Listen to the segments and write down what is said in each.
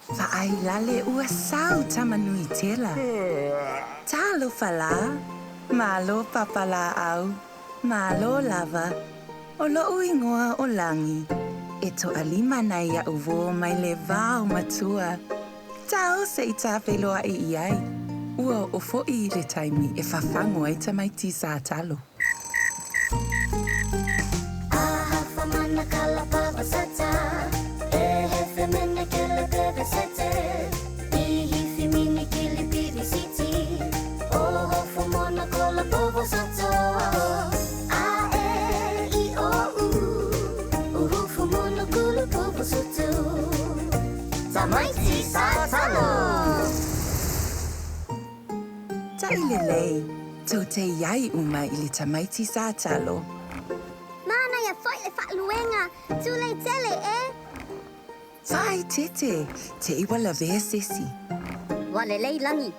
Vaai lale ua sau Tamanuitela. Talofa lā! Malo Papalāʻau! Malo lava! ʻO loʻu inoa ʻo Lagi. E toʻalima ana iaʻu uō mai le vao matua. Tau se i tāfeiloaʻi i ai. Ua oʻo foʻi i le taimi e fafago ai tamaiti Sātalo. Taʻi lelei, tou te iai uma i le tamaiti Sātalo. Manaia foi le faaluega, tulei tele e. Faaeteete, te i ua lavea sesi. Ua lelei lagi.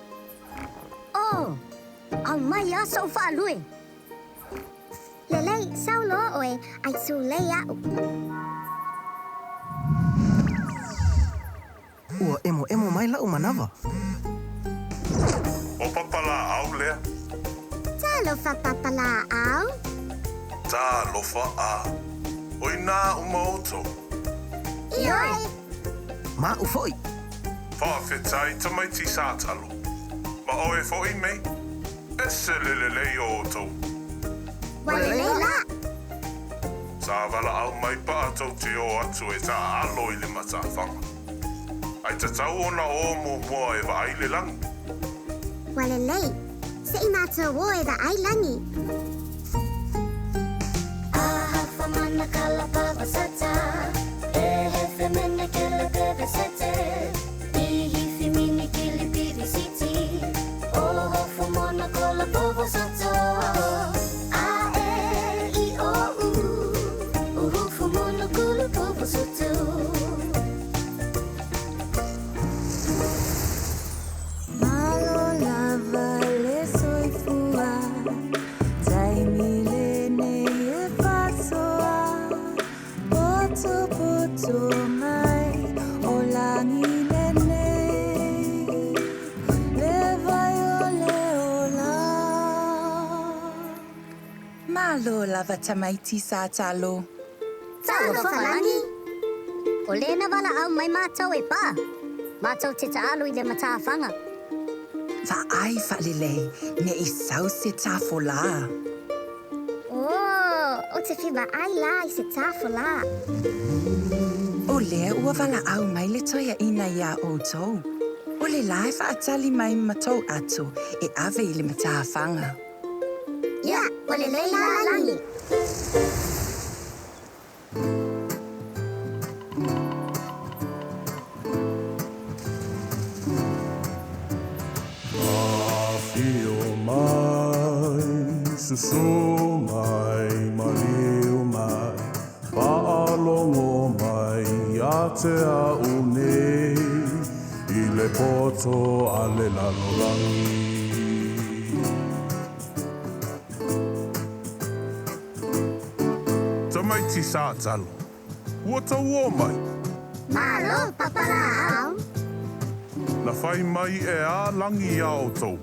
Oh, aumai a soʻu faalue. Lelei, sau loa ʻoe, ai tulei aʻu. Ua ʻemoʻemo mai laʻu manawa. ʻO Papalāʻau lea. Talofa Papalāʻau. Talofa ā. ʻO inā uma ʻoutou. Ioe. Maʻu foʻi. Faafetai tamaiti Sātalo. Ma ʻoe foʻi Mei. Ese le lelei o ʻoutou. Ua lelei lā. Sa walaʻau mai paʻa tou te ō atu e taʻaalo i le matafaga. Ai tatau ona ō muamua e vaai le lagi. Ua lelei. Se i mātou ō e vaai lagi. Malo lava le soifua, taimi lenei e faasoa, potopoto mai o lagi lenei, le vai o le ola. Malo lava tamaiti Sātalo. Talofa Lagi! ʻO lena walaʻau mai mātou e paʻa, mātou te taʻalo i le matafaga. Vaai faalelei ne i sau se tafo lā. Oh, ou te fia vaai lā i se tafo lā. ʻO lea ua walaʻau mai le toeaina iā ʻoutou. ʻO le lā e faatali mai ma tou ato e ave i le matafaga. Ia, ua lelei lā Lagi. Afio mai, susu mai, maliu mai, Faalogo mai ia te au nei, I le poto a le lalolagi. Tamaiti Sātalo, Ua tauō mai. Malo Papalāʻau. Na whai mai e ā Langi iā ʻoutou.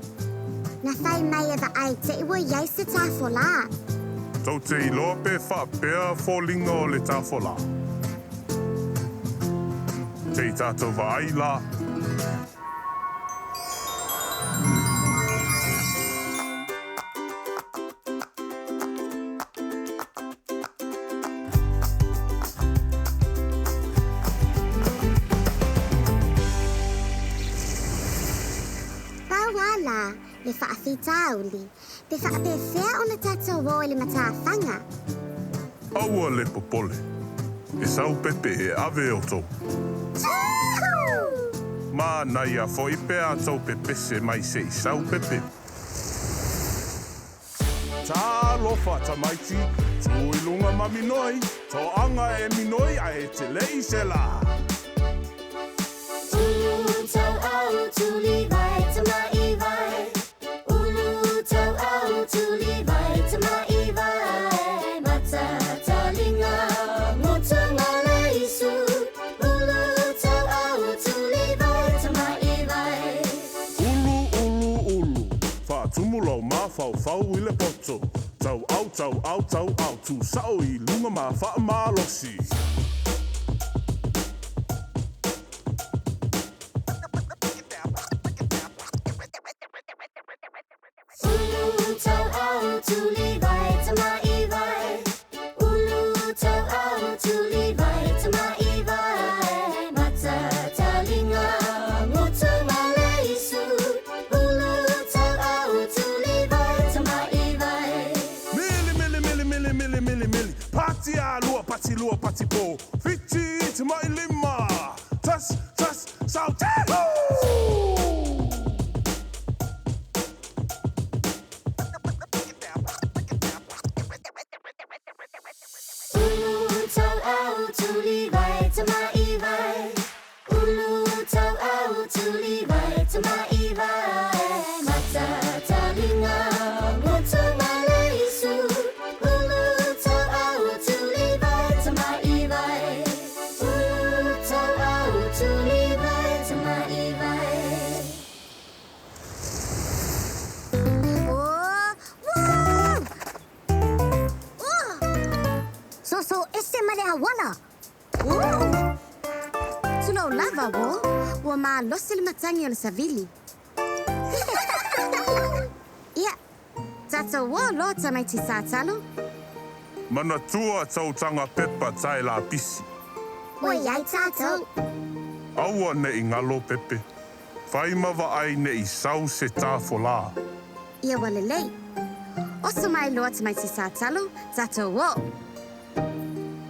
Na whai mai e vaai te i ua iai se tafo lā. Tou te iloa pe faapea foliga o le tafo lā. Te i tātou vaai lā. Pau a lā le faafitauli, pe faapefea ona tatou o i le matafaga. Aua le popole. E sau pepe e ave outou. Tūhū! Manaia foʻi pe a tou pepese mai se i sau pepe. Talofa tamaiti, tū i luga ma minoi, toaga e minoi a e te leʻi se lā. Ulu tau au tuli vai tamaʻi vai Ulu tau au tuli vai tamaʻi vai Mata talinga ngutu ngale isu Ulu tau au tuli vai. faufau i le poto. Tauau, tauau, tauau, tu sao i luga ma faamalosi. Ulu tauau tulivai tamaivai. Ulu tauau tulivai tamaivai. Matatalinga ngutu maleisu. Ulu tauau tulivai tamaivai. Mili, mili, mili, mili, mili, mili, mili. Pati a lua, pati lua, pati po. Fiti, te mai lima. Tas, tas, sau te Ulu tauau tulivai tamaivai. Ulu tauau tulivai tamaivai. Matatalinga ngutu maleisu. Ulu tauau tulivai tamaivai. Ulu tauau tulivai tamaivai. Oh, wow! Oh! Soso ese ma le auala. Oh! Tulou lava uō, ua malosi le matagi o le savili. Ia, tatou ō loa tamaiti Satalo. Manatua tautaga pepa tae lapisi. Ua i ai tatou. Aua neʻi galo pepe. Fai ma vaai neʻi sau se tafolā. Ia ua lelei. Oso mai loa tamaiti Satalo, tatou ō.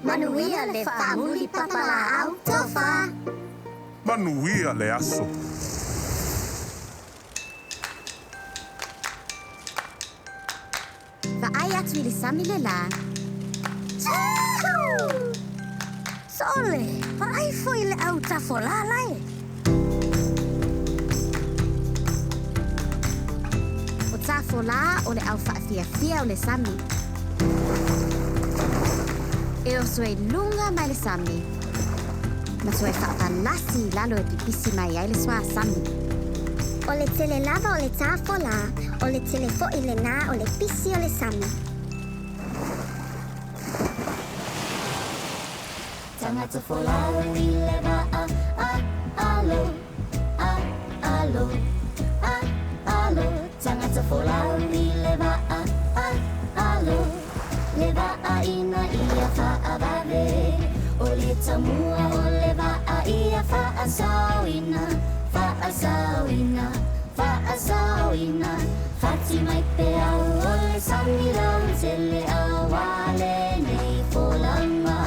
Manuia le faamuli papalaau tofa. Manuia le aso. Vaai atu i le sami le lā. Sole, vaai foi le au tafolā lae. O tafolā o le au faafiafia o le sami. E oso i luga mai le sami. Ma toe faapalasi i lalo e pipisi mai ai le suasami. O le tele lava o le tafolā, o le tele foi lenā o le pisi o le sami. Tagata folau i le vaa, a, alo, a, alo, a, alo. Tagata folau i le vaa, a, alo. Le vaa ina ia faavave. O le taumua o le vaa ia faasaoina, faasaoina, faasaoina. Fati mai peau o le sami lautele auā lenei folaga.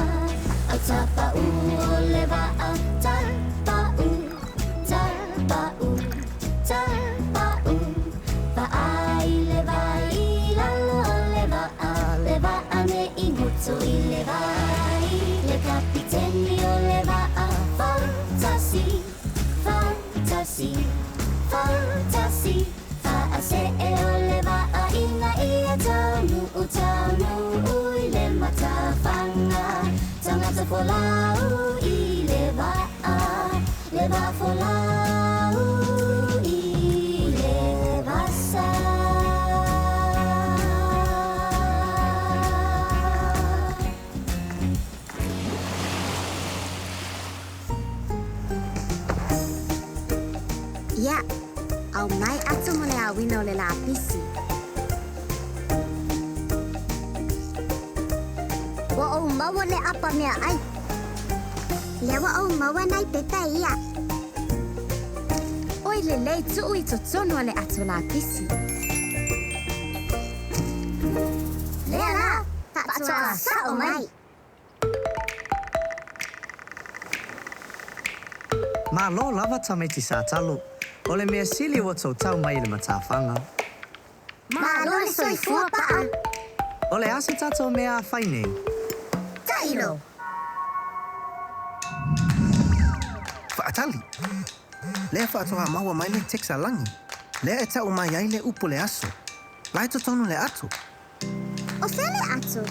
Au tapaʻu o le vaa, tapaʻu, tapaʻu, tapaʻu. Vaai le vai i lalo o le vaa, le vaa neʻi goto i le vai. Le kapiteni o le vaa, faatasi, faatasi, faatasi. Faasee o le vaa ina ia taunuu, taunuu i le matafaga. Tagata folau i le vaa, le vaa folau i le vasa. Ia, aumai ato mo le aoina o le lapisi. Ua ou maua le apa meaai. Lea ua ou maua nai pepa ia. Oi lelei tuu i totonu o le ato lapisi. Lea la, faatoa sao mai. Malo lava tamaiti Satalo. O le mea sili ua tou tau mai i le matafaga. Malo le soifua paa. O le a se tatou mea a fai nei? Tailo. Faatali. Lea faatoa maua mai le text a Lagi. Lea e tau mai ai le upu le aso. La e totonu le ato. O fea le ato?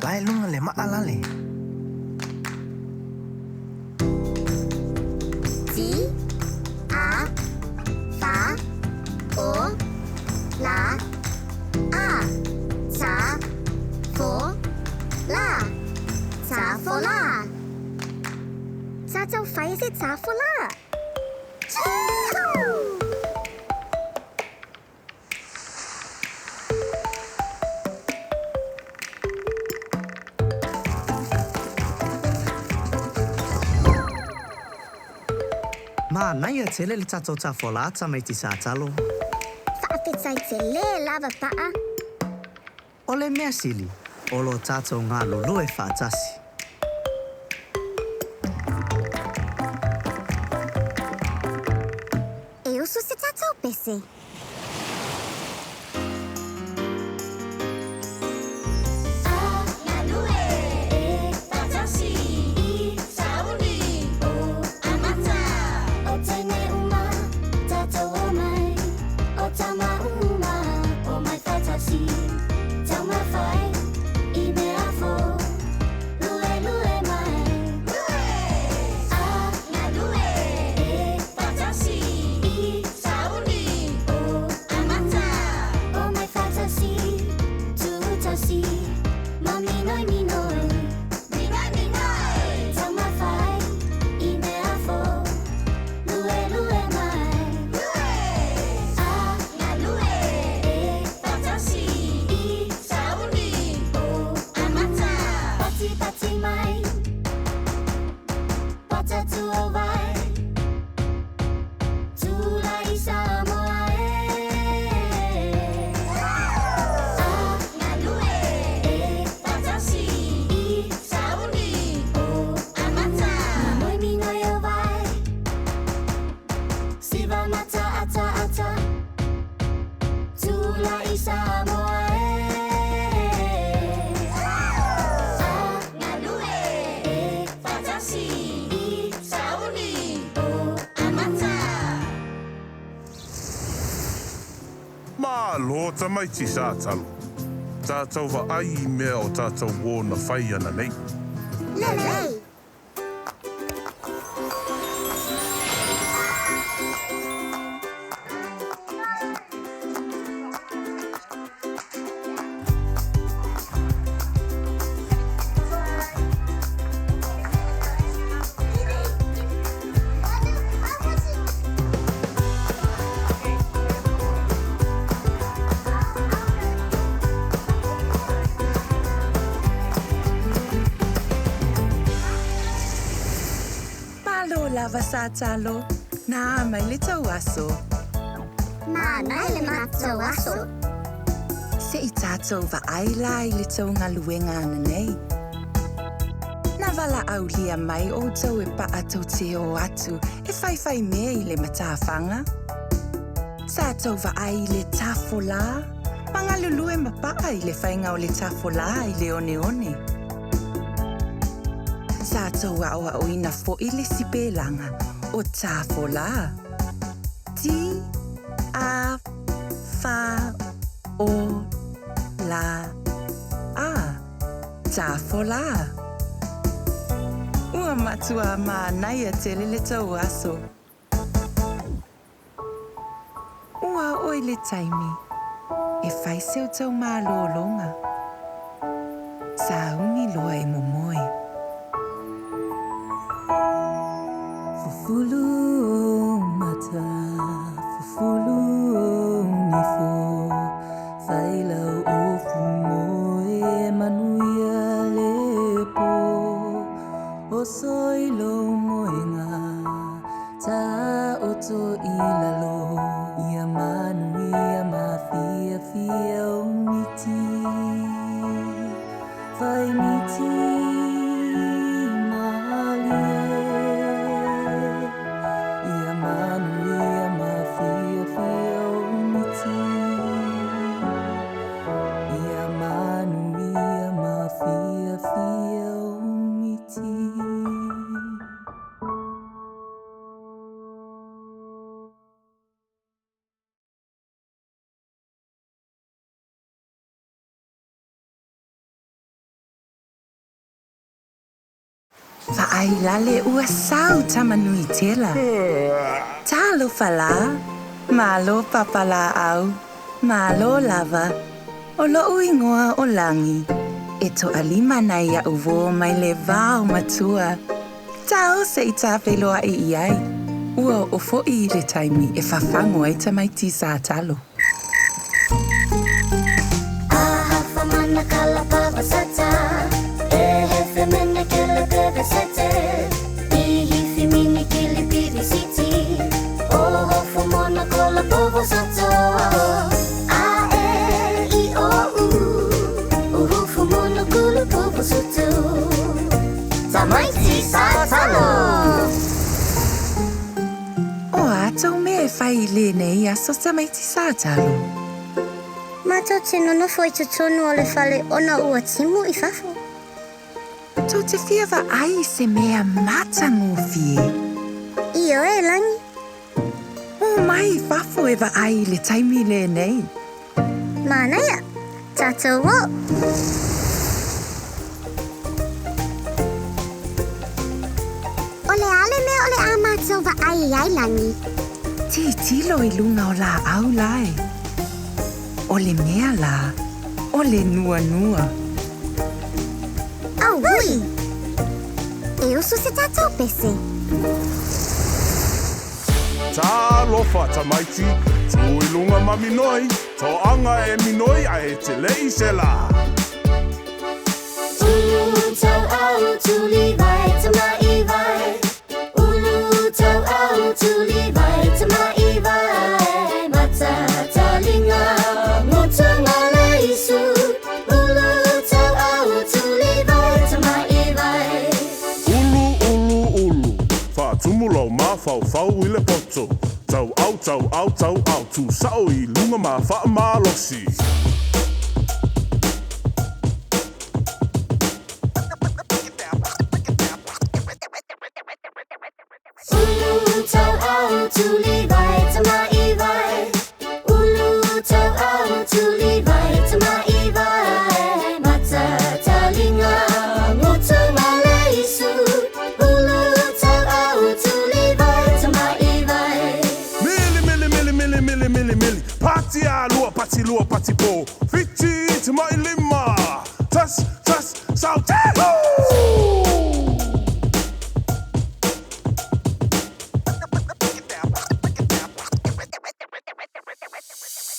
La e luga le maalale. T A F O L tātou whai se tāwhola. Tūhou! Manaia tele le tatou tafolā tamaiti Satalo. Faafetai tele lava Pa'a. O le mea sili, o lo tatou galulue faatasi. E uso se tatou pese. Malo tamaiti Satalo. Tātou vaai i mea o tātou uō na whai ana nei. Lelei! Malo lava Satalo. Nā mai le tau aso. Manaia le matou aso. Se i tātou vaai la i le tou galuega ananei. Na valaaulia mai outou e pa'a tou te o atu e faifai mea i le matafaga. Sa tou vaai i le tafolā, ma galulue ma pa'a i le faiga o le tafolā i le oneone. Sa tou aoaoina fo'i le sipelaga o tafolā. T A F O L A. Tafolā. Ua matuā manaia tele le tou aso. Ua oo i le taimi e fai se outou malōlōga. Sauni loa e momoe. Fufulu ou mata, fufulu ou nifo, fai lau ofu moe manuia le po. Oso i lou moenga, taoto i lalo, ia manuia ma fiafia o miti. Fai miti malie, ia manuia ma fiafia o miti. Ia manuia ma fiafia o miti. Vaai la le ua sau Tamanuitela. Talofa lā, malo Papalāʻau, malo lava. O loʻu ingoa o Lagi, e toʻalima nai aʻu uō mai le vao matua. Tā o se i tāfeiloai i ai. Ua oo fo'i i le taimi e fafago ai tamaiti sa talo. O a tou mea e fai i lenei aso tamaiti sa talo? Matou te nonofo i totonu o le fale ona ua timu i fafo. Tou te fia vaai i se mea matagofie? Ioe, Lagi. O mai i fafo e vaai i le taimi lenei. Manaia! Tatou o! O le a le mea o le a matou vaai i ai, Lagi? Tilotilo i luga o laau lae. O le mea la, o le nuanua. Auī! E usu se tatou pese. Talofa tamaiti, tū i luga ma minoi, toaga e minoi ae te le'i se lā. Ulu tau au tuli vai tama'i vai. Ulu tau au tuli vai tama'i vai. Mata talinga ngutu ngale isu. Ulu tau au tuli vai tama'i vai. Ulu, ulu, ulu, faatumu lou mafaufau i le poto. Tau au, tau au, tau au, tu sao i luga ma faamalosi. Ulu tau au tuli vai tama'i vai. Ulu tau au tuli vai tama'i vai. Mata talinga ngutu ngale isu. Ulu tau au tuli vai tama'i vai. Mili, mili, mili, mili, mili, mili, mili. Pati a lua, pati lua, pati po. Fiti, tama'i lima. Tas, tas, sau, te, ho!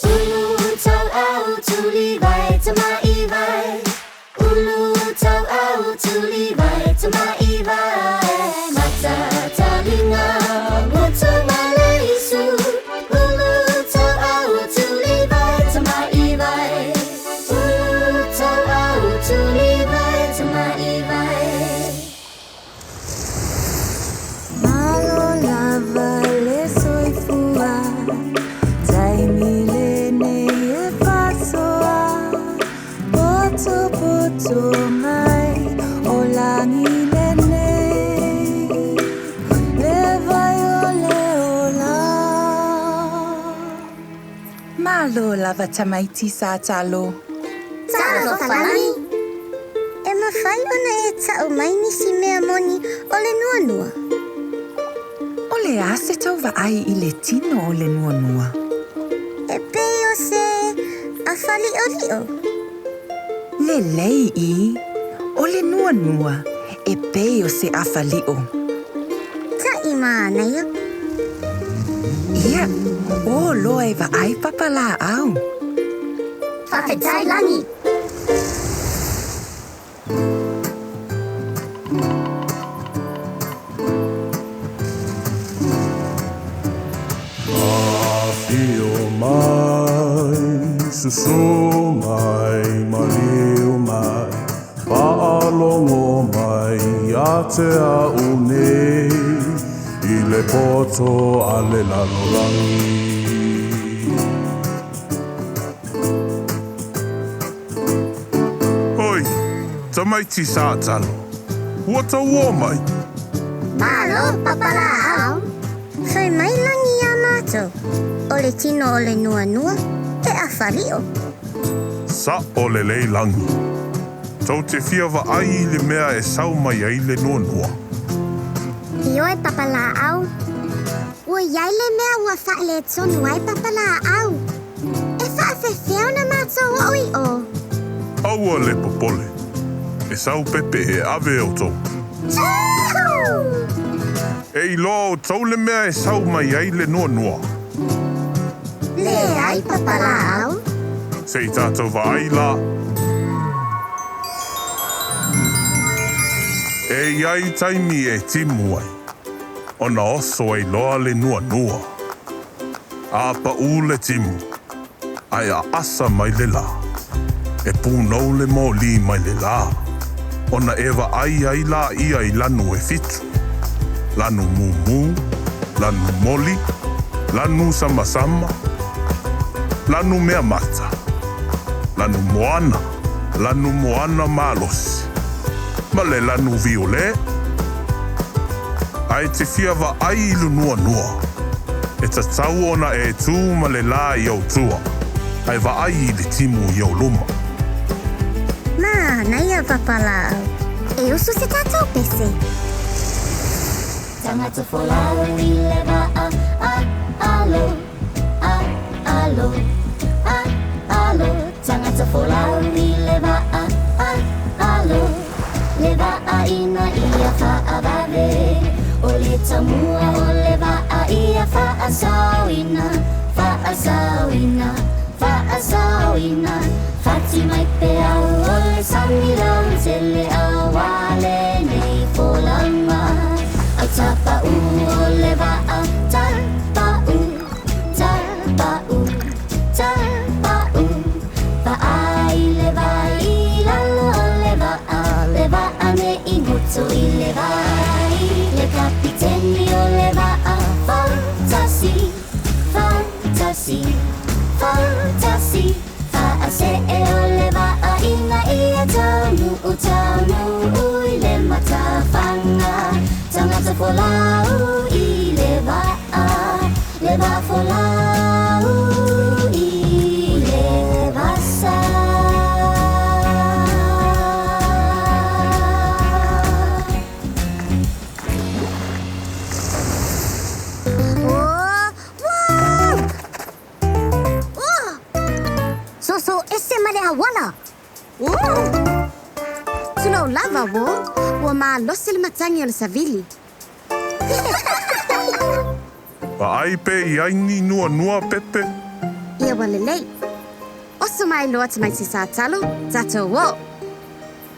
Ulu tau au tuli vai tama'i vai. Ulu tau au tuli vai tama'i vai. Mata talinga ngutu ngale isu. Ulu tau au tuli vai tama'i vai. Ulu tau au tuli vai tama'i vai. Malo lava le soifua, taimi lenei e faasoa. Poto poto mai o lagi lenei, le vai o le ola. Malo lava tamaiti sa talo. Talofa, Lagi! E mafai ona e ta'u mai nisi mea moni o le nuanua. O le a se tou vaai i le tino o le nuanua? E pei o se afali'oli'o. Lelei i, o le nuanua e pei o se afali'o. Ta'i manaia. Ia, o loa e vaai papalā'au. Faafetai, Lagi! Afio mai, susu mai, maliu mai, faalogo mai ia te au nei, i le poto a le lalolagi. Oi, tamaiti sa talo. Ua tau o mai. Malo, papalā'au! Fai mai Lagi iā matou. O le tino o le nuanua, e afali'o. Sa'o lelei Lagi. Tou te fia vaai i le mea e sau mai ai le nuanua? Ioe, papalā'au. Ua i ai le mea ua faaletonu ai papalā'au. E faafefea ona matou o'o i o? Aua le popole. E sau Pepe e ave outou. Tū! E iloa outou le mea e sau mai ai le nuanua. Leai, Papalāʻau. Se i tatou vaai la. E i ai taimi e timu ai, ona oso ai loa le nuanua. A paʻū le timu, ae aʻasa mai le lā. E pūnou le mōlī mai le lā, ona e vaai ai lāia i lanu e fitu, lanu mūmū, lanu moli, lanu samasama, lanu meamata, lanu moana, lanu moana malosi, ma le lanu violē. A e te fia vaai i le nuanua, e tatau ona e tū ma le lā i ou tua, ae vaai i le timu i ou luma. Manaia, Papalāʻau. E usu se tatou pese. Tagata folau i le vaa a alo, a alo, a alo. Tagata folau i le vaa a alo. Le vaa ina ia faavave. O le taumua o le vaa ia faasaoina, faasaoina, faasaoina. Fati mai peau o le sami lautele auā lenei folauga. Ai tapaʻu o le vaa, tapaʻu, tapaʻu, tapaʻu. Vaai le vai i lalo o le vaa, le vaa ne i goto i le vai. Le kapiteni o le vaa, faatasi, faatasi, faatasi. Faasee o le vaa ina ia taunuu, taunuu i le matafaga. Tagata folau i le vaa, le vaa folau i le vasa. Oh, wow! Oh! Soso ese ma le auala. Oh! Tulou lava, uō. Ua malosi le matagi o le savili. Vaai pe i ai ni nuanua, Pepe? Ia ua lelei. Oso mai loa tamaiti Satalo, tatou ō.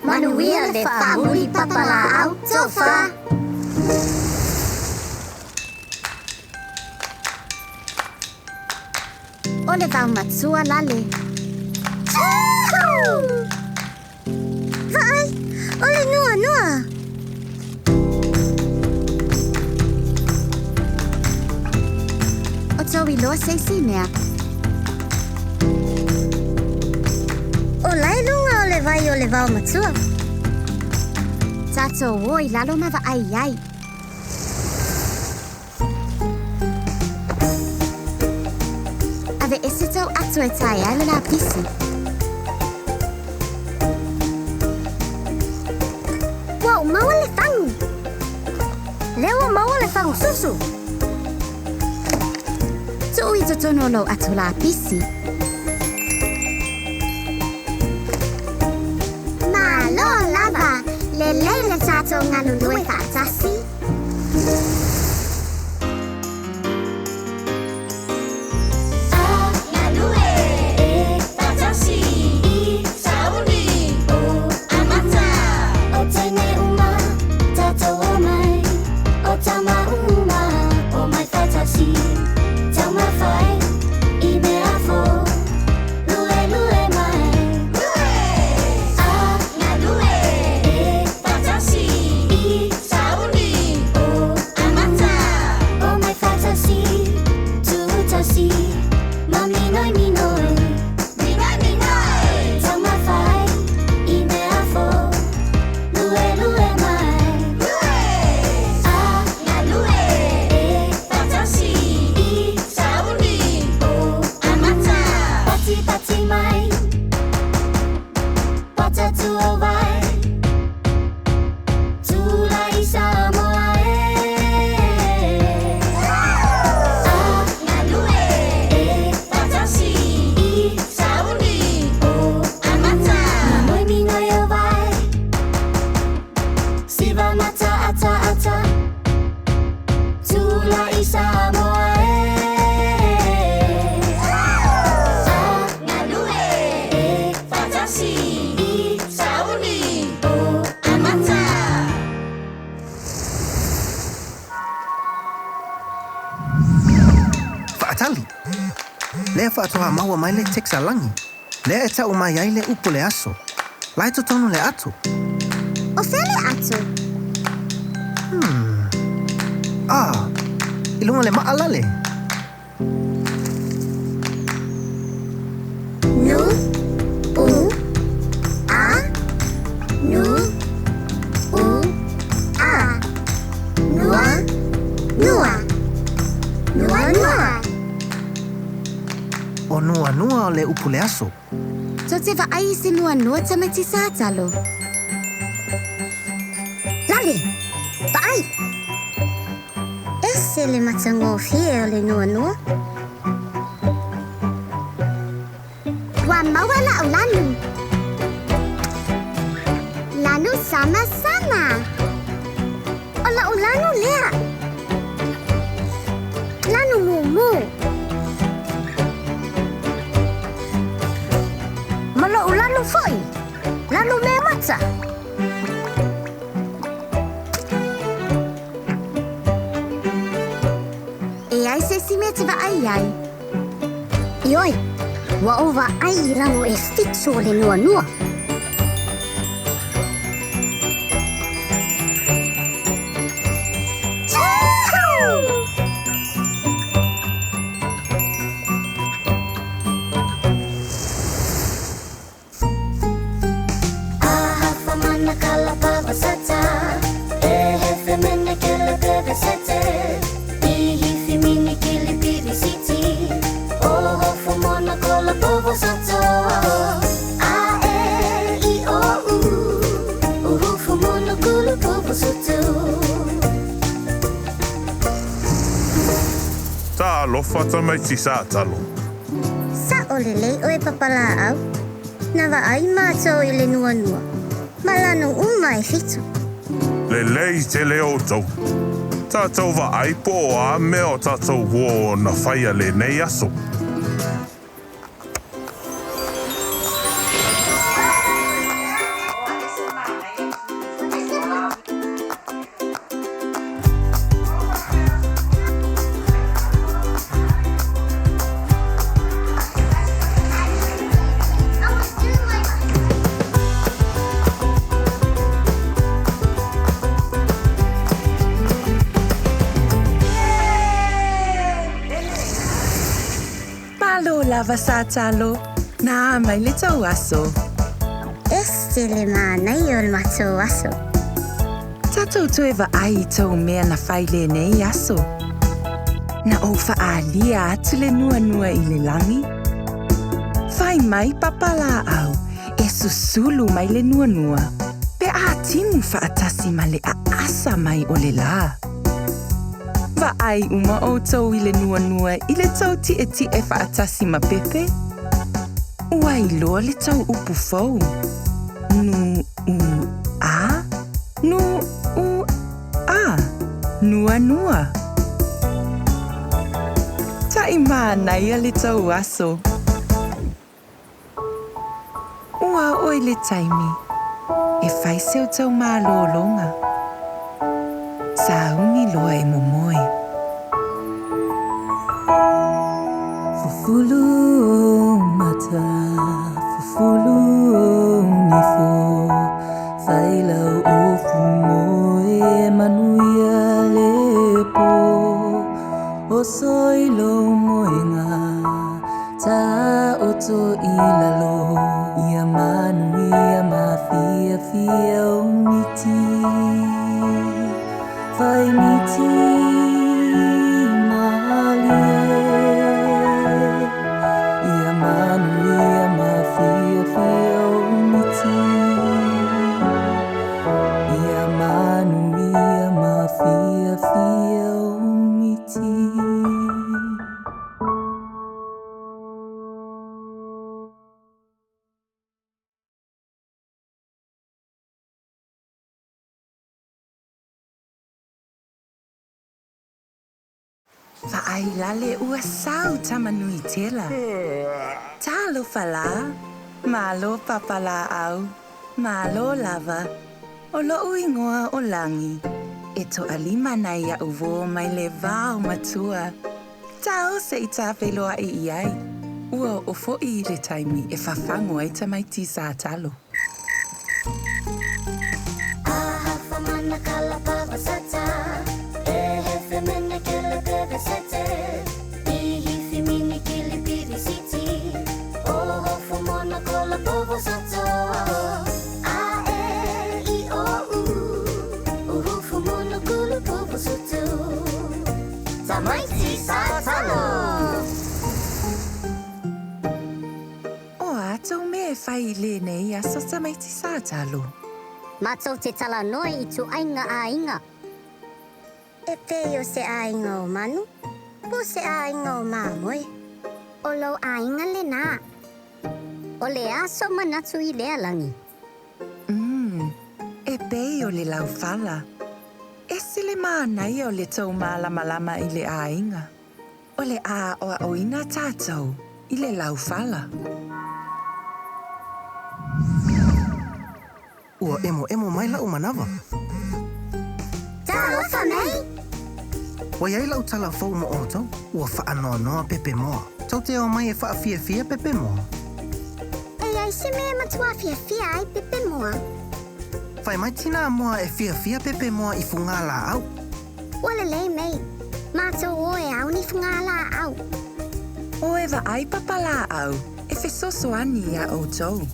Manuia le faamuli, Papalāʻau. Tofa! O le vaomatua lale. Vaai, o le nuanua. O tou iloa se isi mea. O la e luga o le vai o le vaomatua. Tatou o i lalo ma vaai i ai. Aveese tou ato e tae ai le lapisi. Ua ou maua le fagu. Lea ua maua le fagu susu. Tuu i totonu o lou ato lapisi. Malo lava! Lelei le tatou galulue faatasi. A galue e faatasi i sauni o amata. O teine uma tatou omai, o tama uma omai faatasi. Taumafai i mea fou, luelue mai. A galue e faatasi i sauni o la i Samoa e. A galue e faatasi i sauni o amata. Faatali. Lea faatoa maua mai le text a Lagi. Lea e tau mai ai le upu le aso. La e totonu le ato. O fea le ato? Ah, i luga o le maalale. Nu, u, a, nu, u, a. Nua, nua. Nua, nua. O nuanua o le upu le aso. Tou te vaai i se nuanua tamaiti Satalo. Lale! Vaai! Ese le matagofie o le nuanua. Ua maua la'u lanu. Lanu samasama. O la'u lanu lea. Lanu mumu. Ma lo'u lanu foi. Lanu mea mata. E ai se isi mea e te vaai ai. Ioe, ua ou vaai i lanu e fitu o le nuanua. Talofa tamaiti Satalo. Sa'o lelei oe Papalā'au. Na vaai mātou i le nuanua. Ma lanu uma e fitu. Lelei tele outou. Tatou vaai po o a mea o tatou uō na faia lenei aso. Malo lava Satalo. Na mai le tou aso. Ese le manaia o le matou aso. Tatou toe vaai i tou mea na fai lenei aso. Na ou faaalia atu le nuanua i le lagi. Fai mai Papalā'au e susulu mai le nuanua pe a timu faatasi ma le aasa mai o le lā. Vaai uma outou i le nuanua i le tou ti'eti'e faatasi ma Pepe. Ua iloa le tou upu fou. Nu u a, nu u a, nuanua. Ta'i manaia le tou aso. Ua oo i le taimi e fai se outou malōlōga. Sauni loa e momoe. Fufulu ou mata, fufulu ou nifo, fai lau ofu moe manuia le po. Oso i lou moenga, taoto i lalo, ia manuia ma fiafia o miti. Fai miti malie, ia manuia ma fiafia o miti. Ia manuia ma fiafia o miti. Faailale ua sau Tamanuitela. Talofa lā! Malo Papalāʻau! Malo lava! ʻO loʻu ingoa ʻo Lagi. E toʻalima nai aʻu uō mai le vao matua. Tau se i tāfeiloaʻi i ai. Ua oʻo foʻi i le taimi e fafago ai tamaiti Satalo. ʻO a tou mea e fai i lenei aso tamaiti Satalo? Matou te talanoa i tuaiga aiga. E pei o se aiga o manu, po se aiga o mamoe. O lou aiga lena. O le a sou manatu i lea, Lagi? Umm, e pei o le laufala. Ese le manaia o le tou mālamalama i le aiga. O le a aʻoaʻoina tātou i le laufala. Ua ʻemoʻemo mai laʻu manawa. Talofa mai! Ua iai laʻu tala fou mo ʻoutou, ua faanoanoa pepe moa. Tou te o mai e faafiafia pepe moa. E iai se mea e matua fiafia ai pepe moa. Fai mai tinā moa e fiafia pepe moa i fugālāʻau. Ua lelei mei. Matou o e auni fugālāʻau. O e vaai Papalāʻau e fesoasoani iā ʻoutou.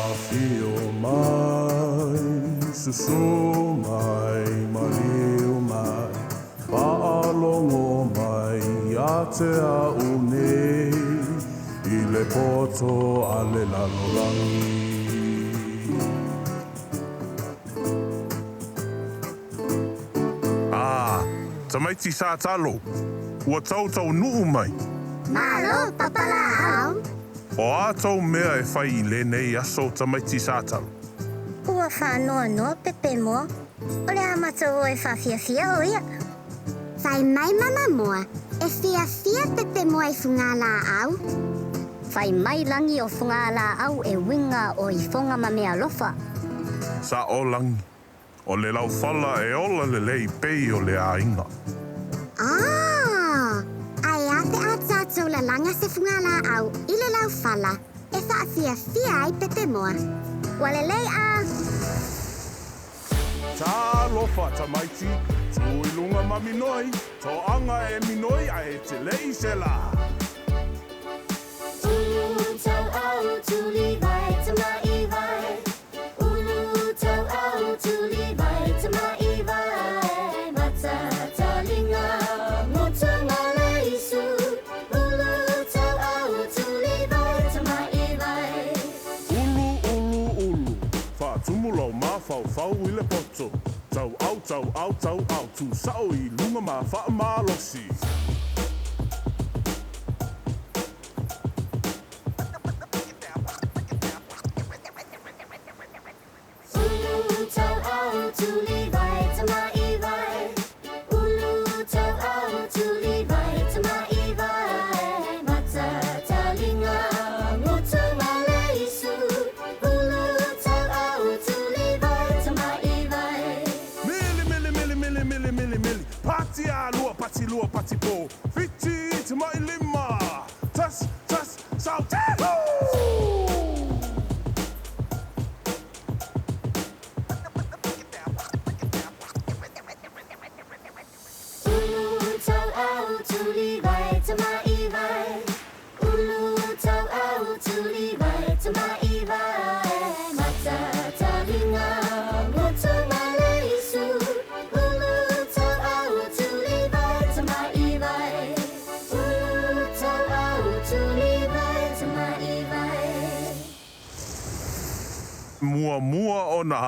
Afio mai, susu mai, maliu mai, Faalogo mai ia te au nei, I le poto a le lalolagi. A, tamaiti Satalo, ua tautaunuʻu mai. Malo Papalāʻau. O a tou mea e fai i lenei aso tamaiti Satalo? Ua faanoanoa pepe moa. O le a matou o e faafiafia o ia. Fai mai mama moa, e fiafia pepe moa i fugālāʻau. Fai mai Lagi o fugālāʻau e uiga o i foga ma mealofa. Saʻo Lagi, o le laufala e ola lelei pei o le aiga. Ah! Ae a pe a tatou lalaga se fugālāʻau i le laufala e faafiafia ai pepe moa. Ua lelei a. Talofa tamaiti, tu i luga ma minoi, toaga e minoi ae te leʻi se la. Ulu, ulu, ulu, faatumu lou mafaufau i le poto, tauau, tauau, tauau, tu saʻo i luga ma faamalosi. Mili, mili, mili, mili, mili, mili, mili, pati a lua, pati lua, pati po, fiti te mai lima, tas, tas, sau, te, hū!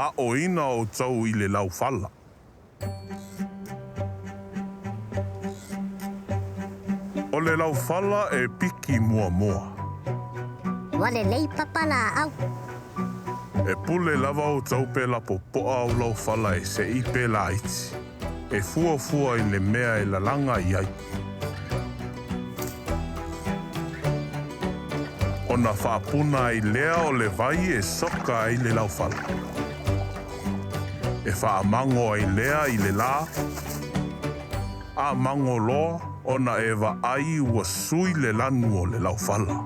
aoina outou i le laufala. O le laufala e piki muamua. Ua lelei papalāʻau. E pule lava outou pe lapopoa au laufala e seʻi pe laiti, e fuafua i le mea e lalaga i ai. Ona faapuna ai lea o le vai e soka ai le laufala. E faamago ai lea i le lā, a mago loa ona e vaai ua sui le lanu o le laufala.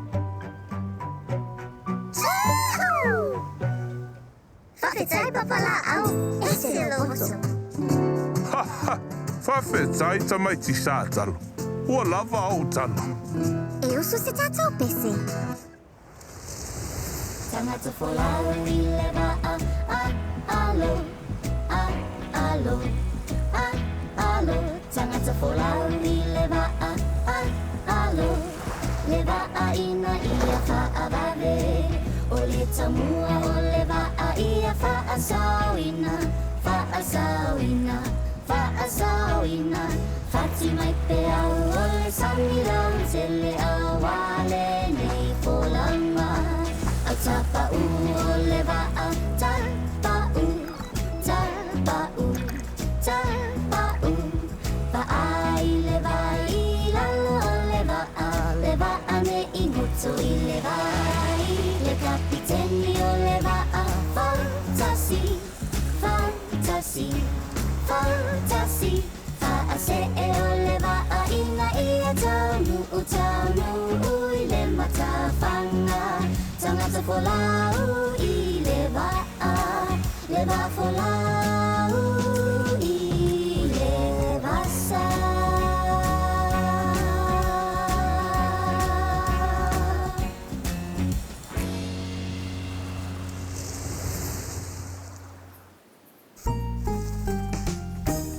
Faafetai papalāʻau, ese lou loto. Ha ha! Faafetai tamaiti Satalo. Ua lava ou tala. E usu se tatou pese. Tagata folau i le vaa, a, alo, a, alo, a, alo. Tagata folau i le vaa, a, alo. Le vaa ina ia faavave. O le taumua o le vaa ia faasaoina, faasaoina, faasaoina. Fati mai peau o le sami lautele aua lenei folaga. Au tapau o le vaa, tapau, tapau, tapau. Vaai le vai i lalo o le vaa, le vaa ne i goto i le vai. Le kapiteni o le vaa, faatasi, faatasi, faatasi. Faasee o le vaa ina ia taunuu, taunuu i le matafaga. Tagata folau i le vaa, le vaa folau i le vasa.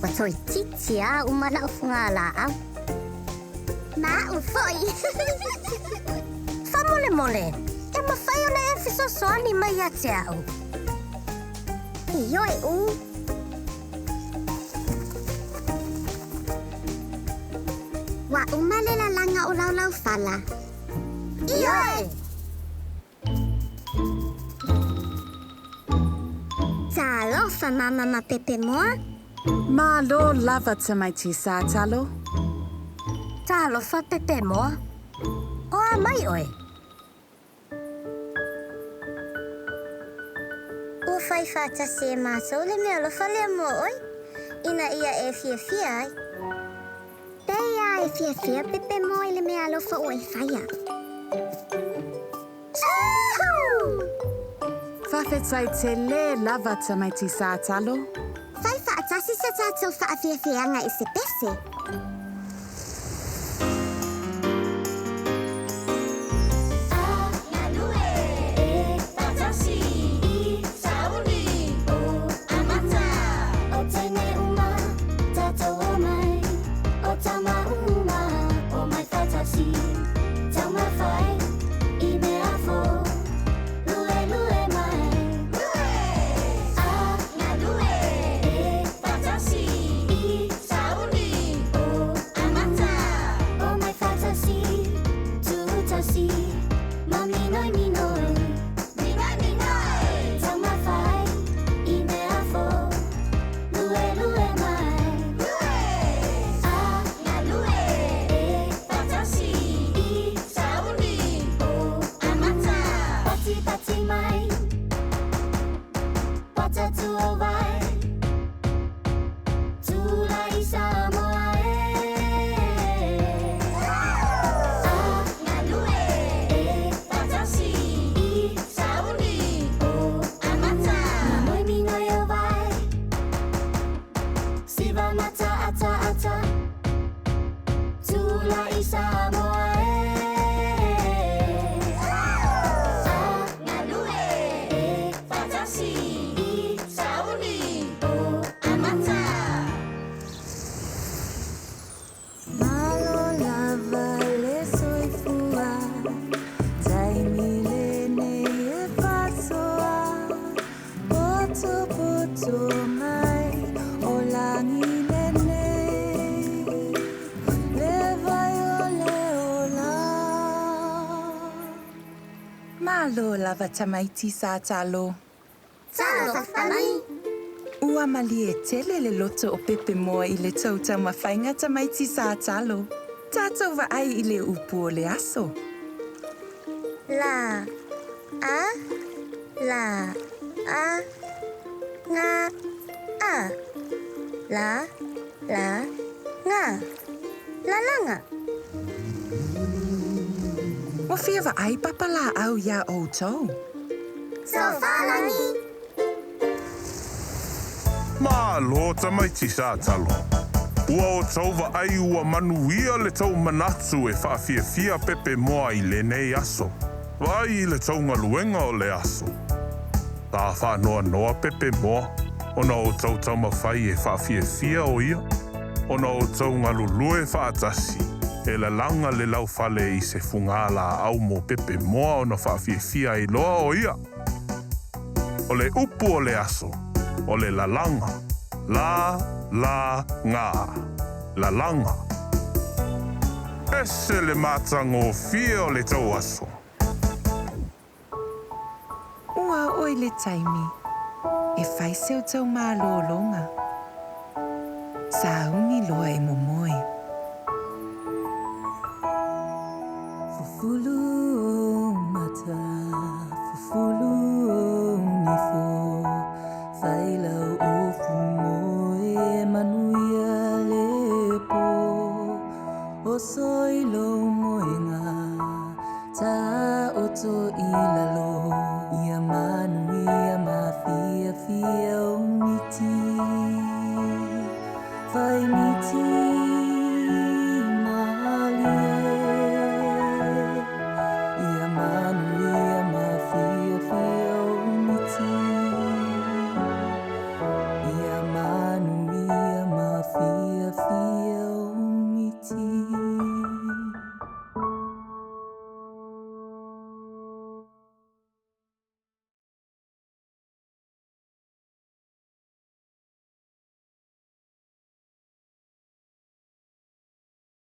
Ua toeitiiti lava uma la'u fugalāʻau. Ma a'u foi. Faamolemole, e mafai ona e fesoasoani mai ia te a'u. Ioe u. Ua uma le lalaga o lau laufala. Ioe! Talofa Mama ma Pepe Moa. Malo lava tamaiti Satalo. Talofa Pepe Moa. O a mai oe. Ua fai faatasi e matou le meaalofa lea mo oe, ina ia e fiafia ai. Pei lava e fiafia Pepe Moa i le meaalofa ua e faia. Faafetai tele lava tamaiti Satalo. Fai faatasi se tatou faafiafiaga i se pese. A, galue, e, faatasi, i, sauni, o, amata. O teine uma, tatou omai, o tama uma, omai faatasi. Taumafai, i mea fou, luelue mai. A, galue, e, faatasi, i, sauni, o, amata. Omai faatasi, tuutasi, ma minoiminoi. Minoiminoi. Taumafai, i mea fou, luelue mai. A, galue, e, faatasi, i, sauni, o, amata. Patipati mai, patatu o vai. Tula i Samoa e. A, galue, e, faatasi, i, sauni, o, amata. Minoiminoi o vai, siva mata ata ata. Tula i Samoa e. A, galue, e, faatasi, i, sauni, o, amata. Malo lava le soifua, taimi lenei e faasoa, poto. lagi lenei, le vai o le ola. Malo lava tamaiti sa talo. Talofa mai. Ua malie tele le loto o Pepe Moa i le tou taumafaiga tamaiti sa talo. Tatou vaai i le upu o le aso. La, a, la, a, nga, a. La, la, nga. Lalaga. Ua fia vaai papalāʻau iā ʻoutou. Sofalagi. Malo tamaiti sa talo. Ua outou vaai ua manuia le tou manatu e faafiafia Pepe Moa i lenei aso. Vaai i le tou galuega o le aso. Sa faanoanoa Pepe Moa, ona o outou taumafai e faafiafia o ia, ona o outou galulue faatasi, e lalaga le laufale i se fugālāʻau mo Pepe Moa ona faafiafia ai loa o ia. O le upu o le aso, o le lalaga, la, la, ga, lalaga. Ese le matagofie o le tou aso. Ua oo i le taimi e fai se tou malōlōga. Sauni loa e momoe. Fufulu ou mata, fufulu ou nifo, fai lau ofu moe, manuia le pō. Oso i lou moega, taoto i lalo, ia manuia ma fiafia ou miti. Fai miti.